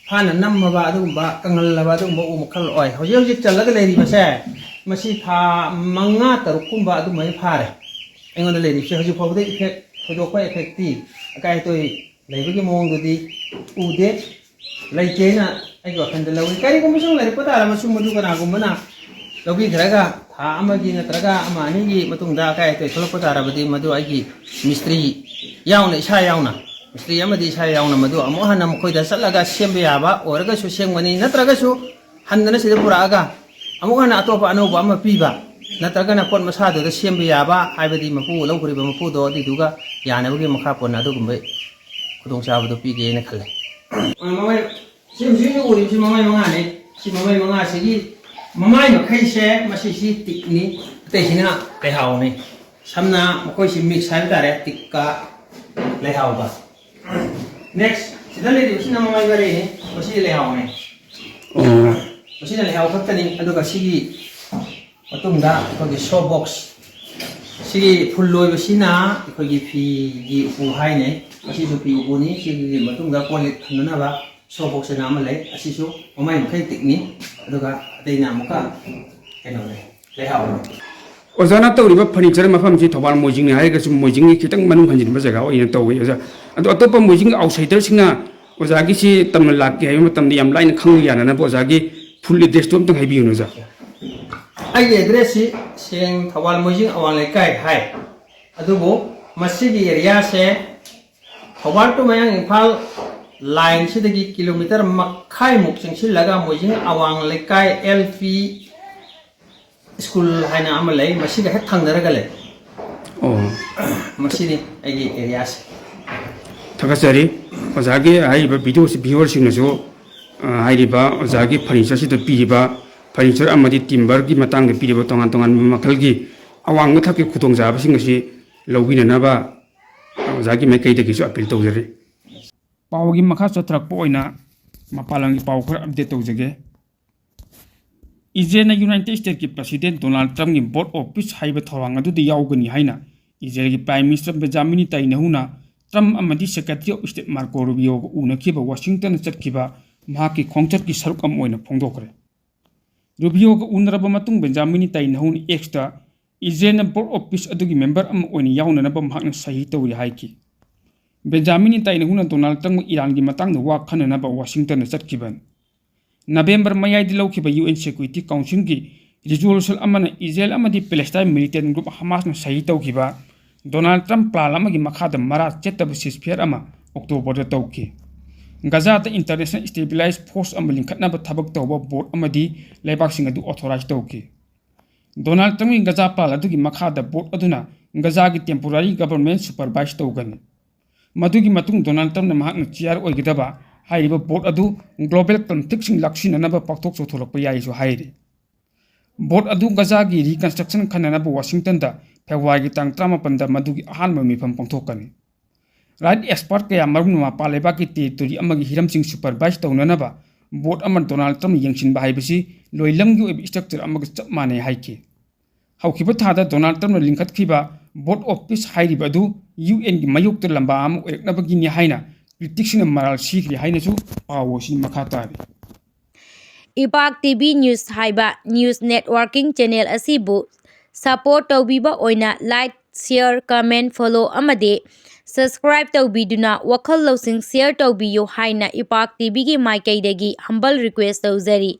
ꯐꯥꯅ ꯅꯝꯃꯕ ꯑꯗꯨꯒꯨꯝꯕ, ꯀꯪꯍꯜꯂꯕ ꯑꯗꯨꯒꯨꯝꯕ ꯎ ꯃꯈꯜ ꯑꯣꯏ꯫ ꯍꯧꯖꯤꯛ ꯍꯧꯖꯤꯛ ꯆꯜꯂꯒ ꯂꯩꯔꯤꯕꯁꯦ ꯃꯁꯤ ꯊꯥ ꯃꯉꯥ ꯇꯔꯨꯛꯀꯨꯝꯕ ꯑꯗꯨꯃꯥꯏꯅ ꯐꯥꯔꯦ꯫ ꯑꯩꯉꯣꯟꯗ ꯂꯩꯔꯤꯕꯁꯦ ꯍꯧꯖꯤꯛ ꯐꯥꯎꯕꯗ effect, ꯊꯣꯏꯗꯣꯛꯄ effectꯇꯤ, ꯑꯀꯥꯏ ꯑꯇꯣꯏ ꯂꯩꯕꯒꯤ ꯃꯑꯣꯡꯗꯨꯗꯤ ꯎꯗꯦ, ꯂꯩꯇꯦꯅ ꯑꯩꯒꯤ ꯋꯥꯈꯜꯗ ꯂꯧꯏ꯫ ꯀꯔꯤꯒꯨꯝꯕ ꯁꯨꯝ ꯂꯩꯔꯛꯄ ꯇꯥꯔꯕꯁꯨ ꯃꯗꯨ ꯀꯅꯥꯒꯨꯝꯕꯅ ꯂꯧꯕꯤꯈ꯭ꯔꯒ ꯊꯥ ꯑꯃꯒꯤ ꯅꯠꯇ꯭ꯔꯒ ꯑꯃ ꯑꯅꯤꯒꯤ ꯃꯇꯨꯡꯗ ꯑꯀꯥꯏ ꯑꯇꯣꯏ ꯊꯣꯛꯂꯛꯄ ꯇꯥꯔꯕꯗꯤ, ꯃꯗꯨ ꯑꯩꯒꯤ ꯃꯤꯁꯇ꯭ꯔꯤ ꯌꯥꯎꯅ, ꯏꯁꯥ ꯌꯥꯎꯅ, ꯃꯤꯁꯇ꯭ꯔꯤ ꯑꯃꯗꯤ ꯏꯁꯥ ꯌꯥꯎꯅ ꯃꯗꯨ ꯑꯃꯨꯛ ꯍꯟꯅ ꯃꯈꯣꯏꯗ ꯆꯠꯂꯒ ꯁꯦꯝꯕ ꯌꯥꯕ ꯑꯣꯏꯔꯒꯁꯨ ꯁꯦꯝꯒꯅꯤ, ꯅꯠꯇ꯭ꯔꯒꯁꯨ ꯍꯟꯗꯅ ꯁꯤꯗ ꯄꯨꯔꯛꯑꯒ ꯑꯃꯨꯛ ꯍꯟꯅ ꯑꯇꯣꯞꯄ ꯑꯅꯧꯕ ꯑꯃ ꯄꯤꯕ, ꯅꯠꯇ꯭ꯔꯒꯅ ꯄꯣꯠ ꯃꯁꯥꯗꯨꯗ ꯁꯦꯝꯕ ꯌꯥꯕ, ꯍꯥꯏꯕꯗꯤ ꯃꯄꯨ ꯂꯧꯈ꯭ꯔꯤꯕ ꯃꯄꯨꯗꯣ ꯑꯗꯨꯏꯗꯨꯒ ꯌꯥꯅꯕꯒꯤ ꯃꯈꯥ ꯄꯣꯟꯅ ꯑꯗꯨꯒꯨꯝꯕ ꯈꯨꯗꯣꯡꯆꯥꯕꯗꯣ ꯄꯤꯒꯦꯅ ꯈꯜꯂꯦ꯫ ꯁꯤ ꯍꯧꯖꯤꯛ ꯍꯧꯖꯤꯛ ꯎꯔꯤꯕꯁꯤ ꯃꯃꯥꯏ ꯃꯉꯥꯅꯤ꯫ ꯁꯤ ꯃꯃꯥꯏ ꯃꯉꯥꯁꯤꯒꯤ ꯃꯃꯥꯏ ꯃꯈꯩꯁꯦ ꯃꯁꯤꯁꯤ ꯇꯤꯛꯅꯤ, ꯑꯇꯩꯁꯤꯅ ꯂꯩꯍꯥꯎꯅꯤ꯫ ꯁꯝꯅ ꯃꯈꯣꯏꯁꯤ ꯃꯤꯛꯁ ꯍꯥꯏꯕ ꯇꯥꯔꯦ, ꯇꯤꯛꯀ ꯂꯩꯍꯥꯎꯒ꯫ ꯅꯦꯛꯁ, ꯁꯤꯗ ꯂꯩꯔꯤꯕꯁꯤꯅ ꯃꯃꯥꯏ ꯃꯔꯩꯅꯤ, ꯃꯁꯤꯗꯤ ꯂꯩꯍꯥꯎꯅꯤ꯫ ꯑꯣ꯫ ꯃꯁꯤꯅ ꯂꯩꯍꯥꯎ ꯈꯛꯇꯅꯤ꯫ ꯑꯗꯨꯒ ꯁꯤꯒꯤ ꯃꯇꯨꯡꯗ ꯑꯩꯈꯣꯏꯒꯤ ꯁꯣ ꯕꯣꯛꯁ꯫ ꯁꯤꯒꯤ ꯐꯨꯜ ꯂꯣꯏꯕꯁꯤꯅ ꯑꯩꯈꯣꯏꯒꯤ ꯐꯤꯒꯤ ꯎꯄꯨ ꯍꯥꯏꯅꯩ꯫ ꯃꯁꯤꯁꯨ ꯐꯤ ꯎꯄꯨꯅꯤ꯫ ꯁꯤꯒꯤ ꯃꯇꯨꯡꯗ ꯀꯣꯜ ꯂꯤꯛ ꯊꯝꯅꯅꯕ ꯁꯣ ꯕꯣꯛꯁ ꯑꯅ ꯑꯃ ꯂꯩ꯫ ꯑꯁꯤꯁꯨ ꯃꯃꯥꯏ ꯃꯈꯩ ꯇꯤꯛꯅꯤ꯫ ꯑꯗꯨꯒ ꯑꯇꯩꯅ ꯑꯃꯨꯛꯀ ꯀꯩꯅꯣꯅꯦ, ꯂꯩꯍꯥꯎꯅꯤ꯫ ꯑꯣꯖꯥꯅ ꯇꯧꯔꯤꯕ ꯐꯔꯅꯤꯆꯔ ꯃꯐꯝꯁꯤ ꯊꯧꯕꯥꯜ ꯃꯣꯏꯖꯤꯡꯅꯤ ꯍꯥꯏꯔꯒꯁꯨ, ꯃꯣꯏꯖꯤꯡꯒꯤ ꯈꯤꯇꯪ ꯃꯅꯨꯡ ꯍꯟꯖꯤꯟꯕ ꯖꯒꯥ ꯑꯣꯏꯅ ꯇꯧꯏ ꯑꯣꯖꯥ꯫ ꯑꯗꯣ ꯑꯇꯣꯞꯄ ꯃꯣꯏꯖꯤꯡ ꯑꯥꯎꯠꯁꯥꯏꯗꯔꯁꯤꯡꯅ ꯑꯣꯖꯥꯒꯤꯁꯤ ꯇꯝꯅ ꯂꯥꯛꯀꯦ ꯍꯥꯏꯕ ꯃꯇꯝꯗ ꯌꯥꯝ ꯂꯥꯏꯅ ꯈꯪꯕ ꯌꯥꯅꯅꯕ ꯑꯣꯖꯥꯒꯤ ꯐꯨꯜ ꯑꯦꯗ꯭ꯔꯦꯁꯇꯨ ꯑꯝꯇꯪ ꯍꯥꯏꯕꯤꯌꯨꯅꯦ ꯑꯣꯖꯥ꯫ ꯑꯩꯒꯤ ꯑꯦꯗ꯭ꯔꯦꯁꯁꯤ ꯁꯦꯡ ꯊꯧꯕꯥꯜ ꯃꯣꯏꯖꯤꯡ ꯑꯋꯥꯡ ꯂꯩꯀꯥꯏ ꯍꯥꯏ, ꯑꯗꯨꯕꯨ ꯃꯁꯤꯒꯤ ꯑꯦꯔꯤꯌꯥꯁꯦ ꯊꯧꯕꯥꯜ to ꯃꯌꯥꯡ ꯏꯝꯐꯥꯜ ꯂꯥꯏꯟꯁꯤꯗꯒꯤ ꯀꯤꯂꯣꯃꯤꯇꯔ ꯃꯈꯥꯏꯃꯨꯛ ꯆꯪꯁꯤꯜꯂꯒ ꯃꯣꯏꯖꯤꯡ ꯑꯋꯥꯡ ꯂꯩꯀꯥꯏ ꯑꯦꯜ ꯄꯤ ꯁ꯭ꯀꯨꯜ ꯍꯥꯏꯅ ꯑꯃ ꯂꯩ, ꯃꯁꯤꯒ ꯍꯦꯛ ꯊꯪꯅꯔꯒ ꯂꯩ꯫ ꯑꯣ꯫ ꯃꯁꯤꯅꯤ ꯑꯩꯒꯤ ꯑꯦꯔꯤꯌꯥꯁꯦ꯫ ꯊꯥꯒꯠꯆꯔꯤ꯫ ꯑꯣꯖꯥꯒꯤ ꯍꯥꯏꯔꯤꯕ ꯚꯤꯗꯤꯑꯣꯁꯤ ꯚꯤꯌꯨꯋꯔꯁꯤꯡꯅꯁꯨ, ꯑ, ꯍꯥꯏꯔꯤꯕ ꯑꯣꯖꯥꯒꯤ ꯐꯔꯅꯤꯆꯔꯁꯤꯗ ꯄꯤꯔꯤꯕ ꯐꯔꯅꯤꯆꯔ ꯑꯃꯗꯤ ꯇꯤꯝꯕꯔꯒꯤ ꯃꯇꯥꯡꯗ ꯄꯤꯔꯤꯕ ꯇꯣꯉꯥꯟ ꯇꯣꯉꯥꯟꯕ ꯃꯈꯜꯒꯤ ꯑꯋꯥꯡꯕ ꯊꯥꯛꯀꯤ ꯈꯨꯗꯣꯡꯆꯥꯕꯁꯤꯡ ꯑꯁꯤ ꯂꯧꯕꯤꯅꯅꯕ ꯑꯣꯖꯥꯒꯤ ꯃꯥꯏꯀꯩꯗꯒꯤꯁꯨ ꯑꯄꯤꯜ ꯇꯧꯖꯔꯤ꯫ ꯄꯥꯎꯒꯤ ꯃꯈꯥ ꯆꯠꯊꯔꯛꯄ ꯑꯣꯏꯅ ꯃꯄꯥꯟ ꯂꯝꯒꯤ ꯄꯥꯎ ꯈꯔ ꯑꯞꯗꯦꯠ ꯇꯧꯖꯒꯦ꯫ ꯏꯖꯔꯦꯜꯅ ꯌꯨꯅꯥꯏꯇꯦꯗ ꯁ꯭ꯇꯦꯠꯀꯤ ꯄ꯭ꯔꯁꯤꯗꯦꯟ ꯗꯣꯅꯥꯜꯗ ꯇ꯭ꯔꯝꯞꯀꯤ ꯕꯣꯔꯗ ꯑꯣꯐ ꯄꯤꯁ ꯍꯥꯏꯕ ꯊꯧꯔꯥꯡ ꯑꯗꯨꯗ ꯌꯥꯎꯒꯅꯤ ꯍꯥꯏꯅ ꯏꯖꯔꯦꯜꯒꯤ ꯄ꯭ꯔꯥꯏꯝ ꯃꯤꯅꯤꯁꯇꯔ ꯕꯦꯟꯖꯥꯃꯤꯟ ꯅꯦꯇꯥꯟꯌꯥꯍꯨꯅ ꯇ꯭ꯔꯝꯞ ꯑꯃꯗꯤ ꯁꯦꯀ꯭ꯔꯦꯇꯔꯤ ꯑꯣꯐ ꯁ꯭ꯇꯦꯠ ꯃꯥꯔꯀꯣ ꯔꯨꯕꯤꯌꯣꯒ ꯎꯅꯈꯤꯕ ꯋꯥꯁꯤꯡꯇꯟꯗ ꯆꯠꯈꯤꯕ ꯃꯍꯥꯛꯀꯤ ꯈꯣꯡꯆꯠꯀꯤ ꯁꯔꯨꯛ ꯑꯃ ꯑꯣꯏꯅ ꯐꯣꯡꯗꯣꯛꯈ꯭ꯔꯦ꯫ ꯔꯨꯕꯤꯌꯣꯒ ꯎꯅꯔꯕ ꯃꯇꯨꯡ ꯕꯦꯟꯖꯥꯃꯤꯟ ꯅꯦꯇꯥꯟꯌꯥꯍꯨꯅ ꯑꯦꯛꯁꯇ ꯏꯖꯔꯦꯜꯅ ꯕꯣꯔꯗ ꯑꯣꯐ ꯄꯤꯁ ꯑꯗꯨꯒꯤ ꯃꯦꯝꯕꯔ ꯑꯃ ꯑꯣꯏꯅ ꯌꯥꯎꯅꯅꯕ ꯃꯍꯥꯛꯅ ꯁꯍꯤ ꯇꯧꯔꯤ ꯍꯥꯏꯈꯤ꯫ ꯕꯦꯟꯖꯥꯃꯤꯟ ꯅꯦꯇꯥꯟꯌꯥꯍꯨꯅ ꯗꯣꯅꯥꯜꯗ ꯇ꯭ꯔꯝꯞꯀ ꯏꯔꯥꯟꯒꯤ ꯃꯇꯥꯡꯗ ꯋꯥ ꯈꯟꯅꯅꯕ ꯋꯥꯁꯤꯡꯇꯟꯗ ꯆꯠꯈꯤꯕꯅꯤ꯫ ꯅꯕꯦꯝꯕꯔ ꯃꯌꯥꯏꯗ ꯂꯧꯈꯤꯕ ꯌꯨ ꯑꯦꯟ ꯁꯦꯀ꯭ꯌꯨꯔꯤꯇꯤ ꯀꯥꯎꯟꯁꯤꯜꯒꯤ ꯔꯤꯖꯣꯂꯨꯁꯟ ꯑꯃꯅ ꯏꯖꯔꯦꯜ ꯑꯃꯗꯤ ꯄꯦꯂꯦꯁꯇꯥꯏꯟ ꯃꯤꯂꯤꯇꯦꯟ ꯒ꯭ꯔꯨꯞ ꯍꯃꯥꯁꯅ ꯁꯍꯤ ꯇꯧꯈꯤꯕ ꯗꯣꯅꯥꯜꯗ ꯇ꯭ꯔꯝꯞ ꯄ꯭ꯂꯥꯟ ꯑꯃꯒꯤ ꯃꯈꯥꯗ ꯃꯔꯥ ꯆꯦꯠꯇꯕ ꯁꯤꯁꯐꯤꯌꯔ ꯑꯃ ꯑꯣꯛꯇꯣꯕꯔꯗ ꯇꯧꯈꯤ꯫ ꯒꯖꯥꯗ ꯏꯟꯇꯔꯅꯦꯁꯅꯦꯜ ꯁ꯭ꯇꯦꯕꯤꯂꯥꯏꯖ ꯐꯣꯔꯁ ꯑꯃ ꯂꯤꯡꯈꯠꯅꯕ ꯊꯕꯛ ꯇꯧꯕ ꯕꯣꯔꯗ ꯑꯃꯗꯤ ꯂꯩꯕꯥꯛꯁꯤꯡ ꯑꯗꯨ ꯑꯣꯊꯣꯔꯥꯏꯖ ꯇꯧꯈꯤ꯫ ꯗꯣꯅꯥꯜꯗ ꯇ꯭ꯔꯝꯞꯀꯤ ꯒꯖꯥ ꯄ꯭ꯂꯥꯟ ꯑꯗꯨꯒꯤ ꯃꯈꯥꯗ ꯕꯣꯔꯗ ꯑꯗꯨꯅ ꯒꯖꯥꯒꯤ ꯇꯦꯝꯄꯣꯔꯥꯔꯤ ꯒꯕꯔꯟꯃꯦꯟꯠ ꯁꯨꯄꯔꯚꯥꯏꯖ ꯇꯧꯒꯅꯤ꯫ ꯃꯗꯨꯒꯤ ꯃꯇꯨꯡ ꯗꯣꯅꯥꯜꯗ ꯇ꯭ꯔꯝꯞꯅ ꯃꯍꯥꯛꯅ ꯆꯤꯌꯥꯔ ꯑꯣꯏꯒꯗꯕ ꯍꯥꯏꯔꯤꯕ ꯕꯣꯔꯗ ꯑꯗꯨ ꯒ꯭ꯂꯣꯕꯦꯜ ꯀꯟꯐ꯭ꯂꯤꯛꯁꯤꯡ ꯂꯥꯛꯁꯤꯟꯅꯅꯕ ꯄꯥꯛꯊꯣꯛ ꯆꯥꯎꯊꯣꯔꯛꯄ ꯌꯥꯏꯁꯨ ꯍꯥꯏꯔꯤ꯫ ꯕꯣꯔꯗ ꯑꯗꯨ ꯒꯖꯥꯒꯤ ꯔꯤꯀꯟꯁꯇ꯭ꯔꯛꯁꯟ ꯈꯟꯅꯅꯕ ꯋꯥꯁꯤꯡꯇꯟꯗ ꯐꯦꯕ꯭ꯔꯨꯋꯥꯔꯤꯒꯤ ꯇꯥꯡ ꯇꯔꯥꯃꯥꯄꯟꯗ ꯃꯗꯨꯒꯤ ꯑꯍꯥꯟꯕ ꯃꯤꯐꯝ ꯄꯥꯡꯊꯣꯛꯀꯅꯤ꯫ ꯔꯥꯏꯠ ꯑꯦꯛꯁꯄꯔꯠ ꯀꯌꯥ, ꯃꯔꯨꯞꯅ ꯃꯄꯥꯟ ꯂꯩꯕꯥꯛꯀꯤ ꯇꯦꯔꯤꯇꯣꯔꯤ ꯑꯃꯒꯤ ꯍꯤꯔꯝꯁꯤꯡ ꯁꯨꯄꯔꯚꯥꯏꯖ ꯇꯧꯅꯅꯕ ꯕꯣꯔꯗ ꯑꯃ ꯗꯣꯅꯥꯜꯗ ꯇ꯭ꯔꯝꯞꯅ ꯌꯦꯡꯁꯤꯟꯕ ꯍꯥꯏꯕꯁꯤ ꯂꯣꯏꯂꯝꯒꯤ ꯑꯣꯏꯕ ꯁ꯭ꯇ꯭ꯔꯛꯆꯔ ꯑꯃꯒ ꯆꯞ ꯃꯥꯟꯅꯩ ꯍꯥꯏꯈꯤ꯫ ꯍꯧꯈꯤꯕ ꯊꯥꯗ ꯗꯣꯅꯥꯜꯗ ꯇ꯭ꯔꯝꯞꯅ ꯂꯤꯡꯈꯠꯈꯤꯕ ꯕꯣꯔꯗ ꯑꯣꯐ ꯄꯤꯁ ꯍꯥꯏꯔꯤꯕ ꯑꯗꯨ ꯌꯨ ꯑꯦꯟꯒꯤ ꯃꯥꯌꯣꯛꯇ ꯂꯝꯕꯥ ꯑꯃ ꯑꯣꯏꯔꯛꯅꯕꯒꯤꯅꯤ ꯍꯥꯏꯅ ꯀ꯭ꯔꯤꯇꯤꯛꯁꯤꯡꯅ ꯃꯔꯥꯜ ꯁꯤꯈ꯭ꯔꯦ ꯍꯥꯏꯅꯁꯨ ꯄꯥꯎ ꯑꯁꯤ ꯃꯈꯥ ꯇꯥꯔꯤ꯫ ꯏꯄꯥꯛ ꯇꯤ ꯚꯤ ꯅ꯭ꯌꯨꯁ ꯍꯥꯏꯕ ꯅ꯭ꯌꯨꯁ ꯅꯦꯠꯋꯥꯔꯀꯤꯡ ꯆꯦꯅꯦꯜ ꯑꯁꯤꯕꯨ ꯁꯄꯣꯔꯠ ꯇꯧꯕꯤꯕ ꯑꯣꯏꯅ ꯂꯥꯏꯛ, ꯁꯤꯌꯔ, ꯀꯃꯦꯟ, ꯐꯣꯂꯣ ꯑꯃꯗꯤ ꯁꯕꯁꯀ꯭ꯔꯥꯏꯕ ꯇꯧꯕꯤꯗꯨꯅ ꯋꯥꯈꯜ ꯂꯧꯁꯤꯡ ꯁꯤꯌꯔ ꯇꯧꯕꯤꯌꯨ ꯍꯥꯏꯅ ꯏꯄꯥꯛ ꯇꯤ ꯚꯤꯒꯤ ꯃꯥꯏꯀꯩꯗꯒꯤ ꯍꯝꯕꯜ ꯔꯤꯀ꯭ꯋꯦꯁ ꯇꯧꯖꯔꯤ꯫